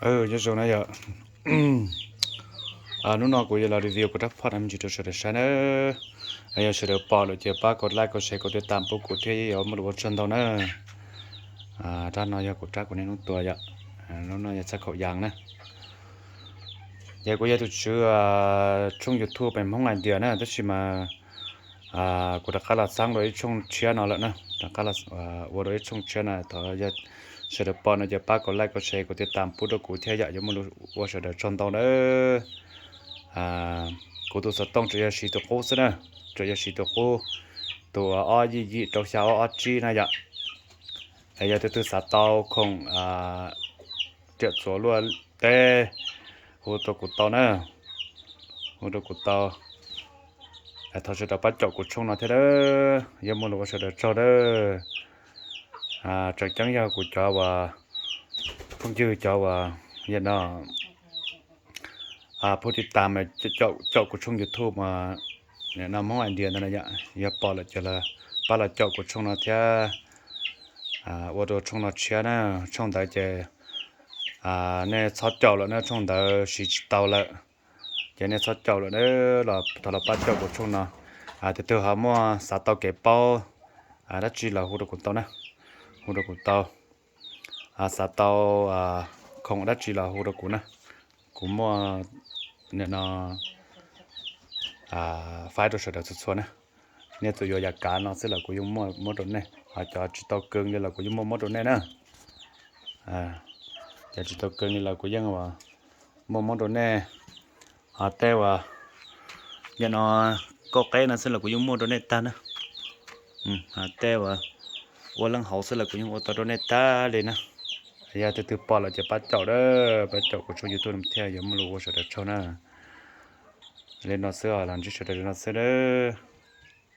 Ơ, nhớ rồi nè giờ. À, lúc nào cũng giờ là review của Đắk Phot em chỉ cho sửa được sai nữa. À, giờ sửa được bỏ lỗi chia ba cột like, cột share, cột ຕິດຕາມ ปุ๊ບ กู เที่ยว giờ mới được chân đâu nữa. À, đó nó giờ của Đắk của nên lúc tua giờ. À, lúc nó giờ chắc khẩu yang nữa. Giờ của giờ tôi chữ, à, chung YouTube em không ngại điều nữa, tức là mà ອ່າ ກູຕະກະລະສັງໂດຍຊ່ອງເຊຍເນາະລະນະ ຕະກະລະ ອ່າ ໂອໂດຍຊ່ອງເຊຍນະ ຖ້າຢາກເຊີນປອນເນາະ ຢ່າປາກກົດໄລກ໌ ກົດແຊ ກົດຕິດຕາມປຸດໂດກູເທຍະ ຢ່າມາດູໂອເຊີເດີຊ່ອງຕອງເດີ ອ່າ ກູຕູສະຕອງ ໂຈຍາຊີໂຕໂກຊະນະ ໂຈຍາຊີໂຕໂກ ໂຕອອຈີຈີ ໂຕຊາອອຈີນະຍະ ແລະ ຢ່າຕື່ນສາເຕົາຂອງ ອ່າ ເຈຍໂສລົວ ເຕ ໂຫ ໂຕກູເຕົານະ ໂຫ ໂຕກູເຕົາ ແລະ ເທົ່າເຊີດປາເຈາະກູຊ່ອງເນາະເທເດີ ຢ່າມາລົງວ່າເຊີດເດີເຈົ້າເດີ ອ່າ ຈັງຈັງຍາກູຈອວ່າ ພວກຍືຈອວ່າ ຢ່າເນາະ ອ່າ ຜູ້ຕິດຕາມ ເຈາະ ເຈາະ ເຈາະກູຊ່ອງຢູທູບ ມາແນະນຳເຮົາໄອເດຍນັ້ນນະ ຢ່າ ຢ່າປອດລະເຈີລະ ປາລະເຈາະກູຊ່ອງເນາະເທ ອ່າ ໂອໂດຊ່ອງເນາະເຊຍນະ ຊ່ອງໃດເຈ ອ່າ ແນ່ຊອດເຈົ້າລະເນາະ ຊ່ອງໃດຊີຈິຕອລລະ ຈະແນ່ຊອດເຈົ້າລະເດີ ລະ ທະລະປາເຈົ້າກູຊ່ອງເນາະ ອ່າ ເຕີເຕີຫາມົວສາເຕົາເກເປົາ ອ່າ ດັດຈີລະ ໂຫ ໂຕກູເຕົານະ ໂຫ ໂຕກູເຕົາ ອາ ສາເຕົາ ອາ ຂອງດັດຈີລາ ໂຫ ໂຕກູນະ ກູມົວເນຍນະ ອາ ໄຟໂຕເສີດເດີສຸດຊວນນະ ເນຍໂຕໂຍຢາການເນາະ ເສດລະກູຍັງມົວ ມົວໂຕແນ່ ອາ ຈະຈີໂຕເກີງນີ້ລະ ກູຍັງມົວ ມົວໂຕແນ່ນະ ອາ ຈະຈີໂຕເກີງນີ້ລະ ກູຍັງວ່າ ມົວ ມົວໂຕແນ່ ຫາແຕ່ວ່າ ຢ່ານອ ກໍແກ້ນະ ເສັດລະກູຍັງມົວໂຕແນ່ຕານະ ອືມ ຫາແຕ່ວ່າ ໂອເລື່ອງເຮົາເສັດລະກູຍັງໂອຕາໂຕແນ່ຕາເລີຍນະ ຢ່າຕື່ນປອດລະຈະປາເຈົ້າເດີ ປາເຈົ້າກູຊ່ອງຢູທູບນຳເທຍ ຢ່າມາລົງໂອເຊີດເດີເຈົ້ານະ ເລນອເຊີ ຫຼັງຈາກເຊີດເດີ ເລນອເຊີເດີ.